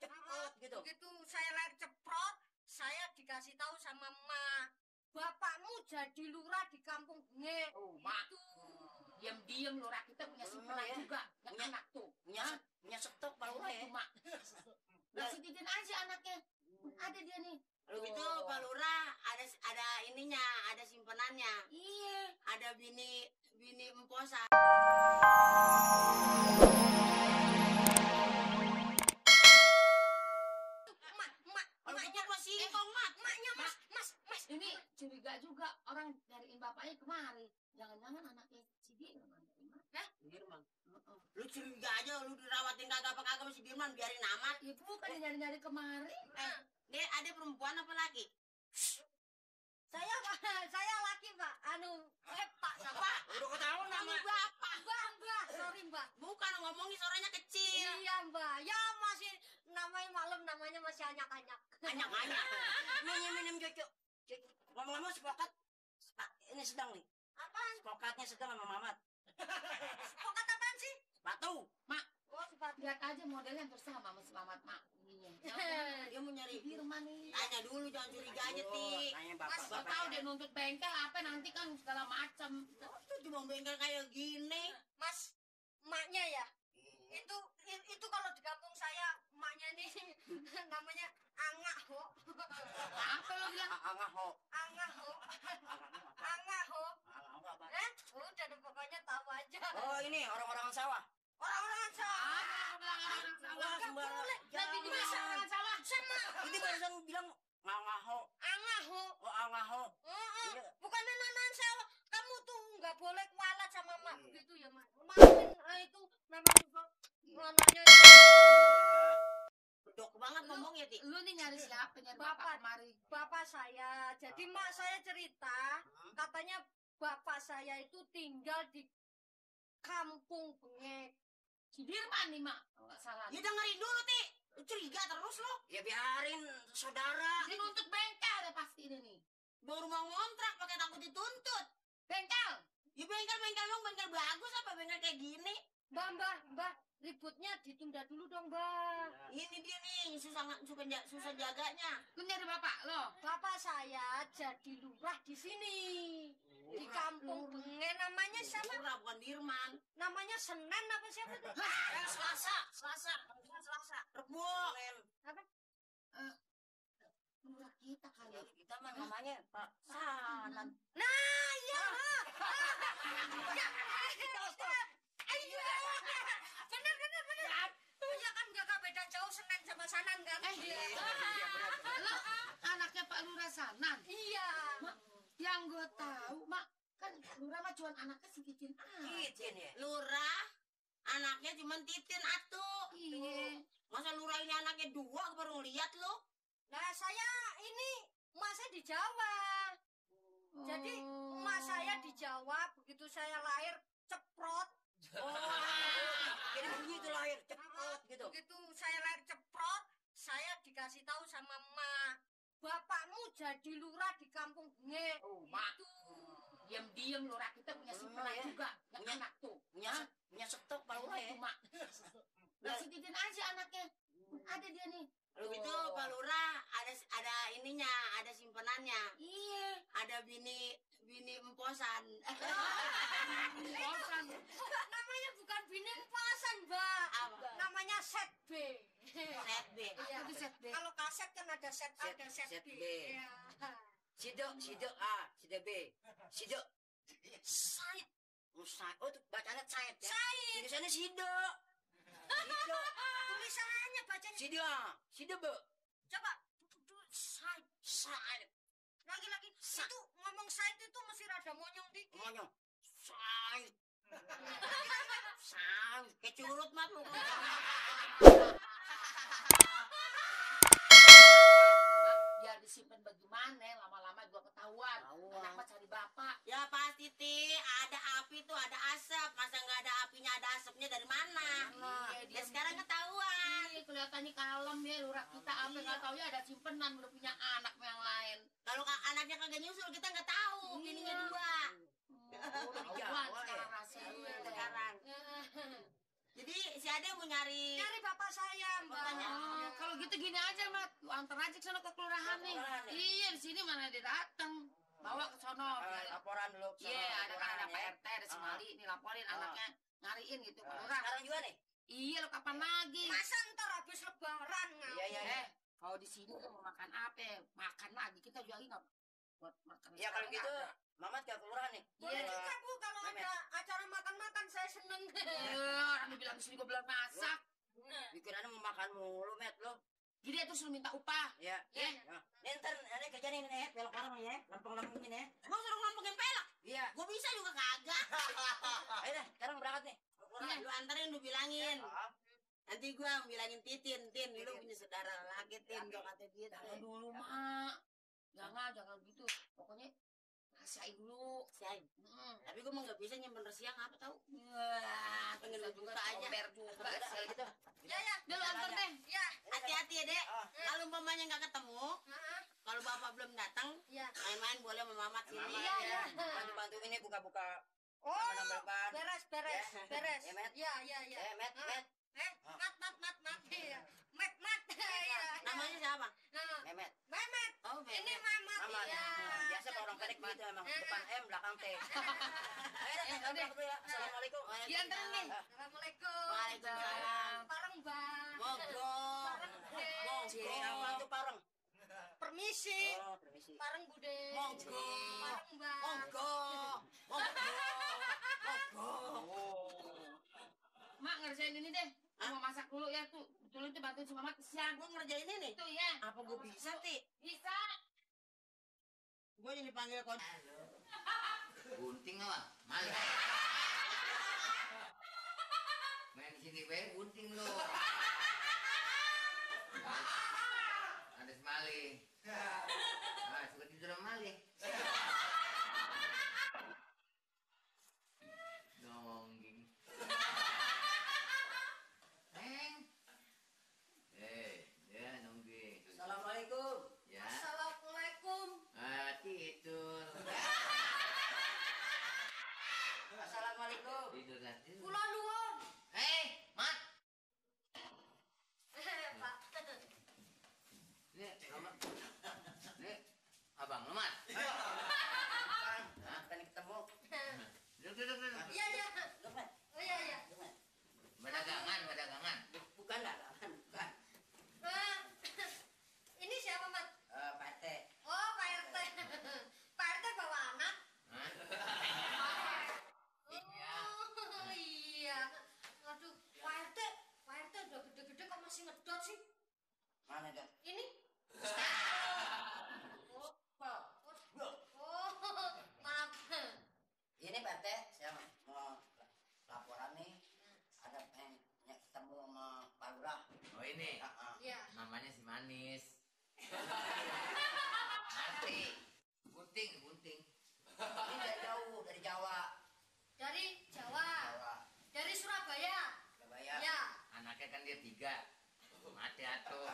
cepet gitu. Begitu saya lahir ceprot, saya dikasih tahu sama emak, bapakmu jadi lurah di kampung Benge. Oh, mak. Diam-diam lurah kita punya simpenan juga. Yang Punya- anak tuh. Punya stok Pak Lurah ya. Mak. Kasih Titin aja anaknya. Ada dia nih. Kalau gitu Pak Lurah ada ininya, ada simpenannya. Iya. Ada bini emposan. Kalau gitu gua singkong, Mat. Emaknya mas. Ini curiga juga orang nyariin bapaknya kemari. Jangan-jangan anaknya si Dirman. Dirman. Lu curiga aja lu dirawatin kagak apa kagak masih Dirman, biarin amat. Ya bukan nyari-nyari kemari. Dia ada perempuan apa laki? Saya laki Pak. Pak siapa? Udah ketahuan nama bapak. Mbak, sorry Mbak. Bukan ngomongin suaranya kecil. Iya Mbak, ya masih namanya malam namanya masih anyak-anyak. Anyak-anyak. Minum cucu. Ngomong-ngomong sepakat. Ini sedang nih. Apaan? Sepakatnya sedang sama Mamat. Sepakat apaan sih? Sepatu. Mak, Oh sepatu. lihat aja modelnya hampir sama Selamat Mak. Dia mau nyari Dirman nih. tanya dulu, jangan curiga aja, Ti. Tanya Mas, bapak. tahu dia nuntut bengkel apa nanti kan segala macam. Itu cuma bengkel kayak gini. Mas, emaknya ya? Itu kalau di kampung saya emaknya nih namanya Angah Ho. Apa lo bilang? Angah ho. Angah Ho. Angah Ho. Udah deh, pokoknya tahu aja. Oh ini orang-orang sawah. Orang-orang sawah. Wah, sembarang. Tapi di masa orang sawah Sama Ini barusan bilang angah ho. Angah Ho. Oh angah ho. Bukan anak-anak sawah. Kamu tuh nggak boleh kualat sama emak begitu ya, Mak. Maafin itu memang anaknya. Bedok banget ngomong ya, Ti. Lu nih nyari siapa? Nyari bapak kemari. Bapak saya. Jadi mak saya cerita, katanya bapak saya itu tinggal di kampung Bengek. Si Dirman nih, Mak. Kalau nggak salah. Ya dengerin dulu, Ti. Lu curiga terus lo. Ya biarin saudara. Dia nuntut bengkel deh pasti ini nih. Baru mau ngontrak pakai takut dituntut. Bengkel. Ya bengkel dong, bengkel bagus apa bengkel kayak gini? Mbak, ributnya ditunda dulu dong, Mbak. Ini dia nih susah jaganya. Lu nyari bapak lo. Bapak saya jadi lurah di sini. Di kampung Bengek namanya siapa? Lurah bukan Dirman. Namanya Senen apa siapa tuh? Selasa. Rebo. Apa? Lurah kita kali. Kita mah namanya Pak Sanan. Nah, iya. Bener. Ya kan gak beda jauh Senen sama Sanan kan? Lo anaknya Pak Lurah Sanan. Iya. Mak, yang gue tahu, Mak, kan Lurah mah cuma anaknya si Titin Titin ya. Lurah anaknya cuma Titin atuh. Iya. Masa Lurah ini anaknya dua baru ngeliat lo? Nah, saya ini emak saya di Jawa. Jadi emak saya di Jawa, begitu saya lahir ceprot. Jadi begitu lahir cepet gitu. Begitu saya lahir ceprot, saya dikasih tahu sama emak, bapakmu jadi lurah di kampung Bengek. Oh, Mak. Itu. Diam-diam lurah kita punya simpenan ya. juga. Yang anak tuh. Punya stok Pak Lurah ya. Mak. Kasih Titin aja anaknya. Ada dia nih. Kalau gitu Pak Lurah ada ininya, ada simpenannya. Iya. Ada bini emposan. Bosan. Namanya bukan bini empasan, Mbak. Apa? Namanya set B. Set B. Iya. Itu set B. Kalau kaset kan ada set A, ada set Set B. B. Iya. Sido A, Sido B. Sido. Said. Oh tuh bacanya Said ya. Said. Tulisannya Sido. Sido. Tulisannya bacanya. Sido B. Coba. Said. Lagi-lagi. Itu ngomong Said itu mesti rada monyong dikit. Monyong. Said. Said. Kayak curut mat lu. Biar disimpan bagaimana, lama-lama gua ketahuan. Kenapa cari bapak? Ya pasti, Ti. Ada api tuh, ada asap. Masa nggak ada apinya, ada asapnya dari mana? Iya, Ya sekarang ketahuan. Iya, kelihatannya kalem ya lurah kita. Apa nggak tahu ya ada simpenan udah punya anak yang lain. Kalau anaknya kagak nyusul, kita nggak tahu. Bininya dua. Ketahuan sekarang Iya, rasanya. sekarang. Jadi si Ade mau nyari bapak saya, Mbak. Bapaknya. Oh, kalau gitu gini aja, Mat. Lu antar aja ke sono ke kelurahan nih. Kelurahan nih. Iya, di sini mana dia datang. Bawa ke sono. laporan dulu. Iya, ada kelurahan, Pak RT, ada Semali, nih laporin anaknya nyariin gitu ke lurah. Sekarang juga nih. Iya, lo kapan lagi? Masa ntar habis lebaran ngapa? Iya. Kalau di sini tuh mau makan apa? Makan lagi kita juga ingat buat makan. Ya kalau gitu Mamat ke kelurahan nih. Boleh Iya. juga Bu kalau ada acara makan-makan saya seneng. Orang bilang di sini gue bilang masak. Pikirannya mau makan mulu, Met lo. Jadi itu suruh minta upah. Ya. Ya. Nih ntar ada kerjaan ini nih, pelok orang nih ya. Lempeng-lempengin ya. Emang suruh ngomongin pelak? Iya. Gue bisa juga kagak. Ayo deh, sekarang berangkat nih. Iya, lu anterin, lu bilangin. Ah, Nanti gua bilangin Tin, lu punya saudara lagi, Tin. Gua kata dia. Jangan dulu, Mak. Jangan gitu. Pokoknya rasain dulu. Siain. Tapi gua mah nggak bisa nyimpen siang apa tahu. Wah, Pengen bisa lu juga buka aja. comber juga udah, sih. gitu. Ya. Udah lu antar deh. Ya, hati-hati ya, Dek. Ah. Kalau umpamanya nggak ketemu, kalau bapak belum datang, main-main boleh sama Mamat sini. Iya. Bantu-bantu ini buka-buka. Oh, nambah ban. beres. Ya, Met. Ya. Met. Mat. Iya. Mat. Iya. Namanya siapa? Memet. Mehmet. Oh, Ini Mamat. Mamat. Iya. Biasa kalau orang pendek begitu emang. Depan M, belakang T. Ayo dah, kita berangkat dulu ya. Assalamualaikum. Dianterin nih. Assalamualaikum. Waalaikumsalam. Pareng, Bang. Monggo. Itu pareng. Permisi. Oh, permisi. Pareng, Bude. Monggo. Pareng, Bang. Monggo. Mak ngerjain ini deh. Mau masak dulu ya tuh. Betul itu bantuin si Mamat siang. Gua ngerjain ini. Itu ya. Apa gua bisa, Ti? Bisa. Gua jadi panggil kon. Gunting apa? Malah. Main sini we gunting lo. Ada semali. Suka tidur sama Mali. Dongging. Ya nongging. Assalamualaikum. Ya. Assalamualaikum. Tidur. Assalamualaikum. Tidur kan. Kula nuwun. Mat. Pak. Nih, kamu. Nih, abang lu, Mat. Kan ketemu. Duduk. Iya. Lu, Met. Oh iya. Berdagangan. Bukan lah, bukan. Ini siapa, Mat? Pak RT. Oh, Pak RT. Pak RT bawa anak. Hah? Oh, iya. Aduh, Pak RT udah gede-gede kok masih ngedot sih? Mana, Dok? Ini? Oh, maaf. Ini Pak RT, saya mau laporan nih. Ada pengen ketemu sama Pak Lurah. Oh ini, Iya. namanya si Manis. Arti, gunting. Ini dari jauh, dari Jawa. Dari Jawa. Dari Surabaya. Surabaya. Ya. Anaknya kan dia 3. Mati atuh.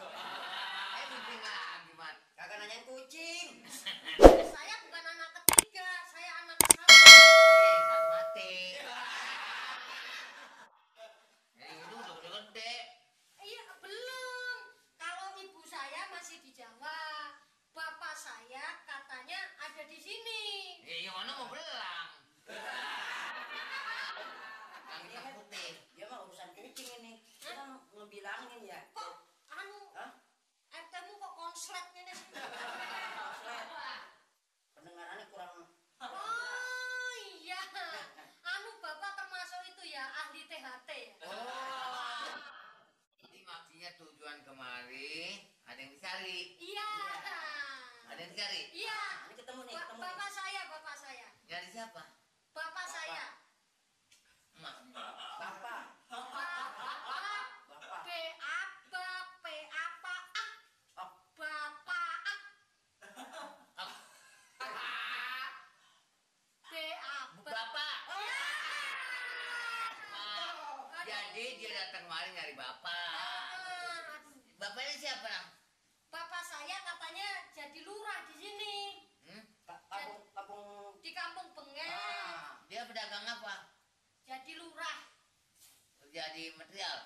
Gunting lagi, Mat. Kagak nanyain kucing. Saya bukan anak ketiga, saya anak ke-1. Satu mati. Jadi itu udah gede. Iya, belum. Kalau ibu saya masih di Jawa. Bapak saya katanya ada di sini. Yang mana mau belang? Yang hitam putih. Dia mah urusan kucing ini. Dia kan ngebilangin ya. Kok anu? Hah? RT-mu kok konslet ini? Konslet. Pendengarannya kurang. Oh iya. Anu Bapak termasuk itu ya, ahli THT ya? Oh. Ini maksudnya tujuan kemari ada yang dicari. Iya. Ada yang dicari. Iya. Ini ketemu nih, ketemu. Bapak saya. Nyari siapa? Bapak saya. Emak. Bapak. Bapak. Bapak. Bapak. Bapak. Jadi dia datang kemari nyari bapak. Bapaknya siapa, Nam? Bapak saya katanya jadi lurah di sini. Kampung. Di Kampung Bengen. Dia pedagang apa? Jadi lurah. kerja di material.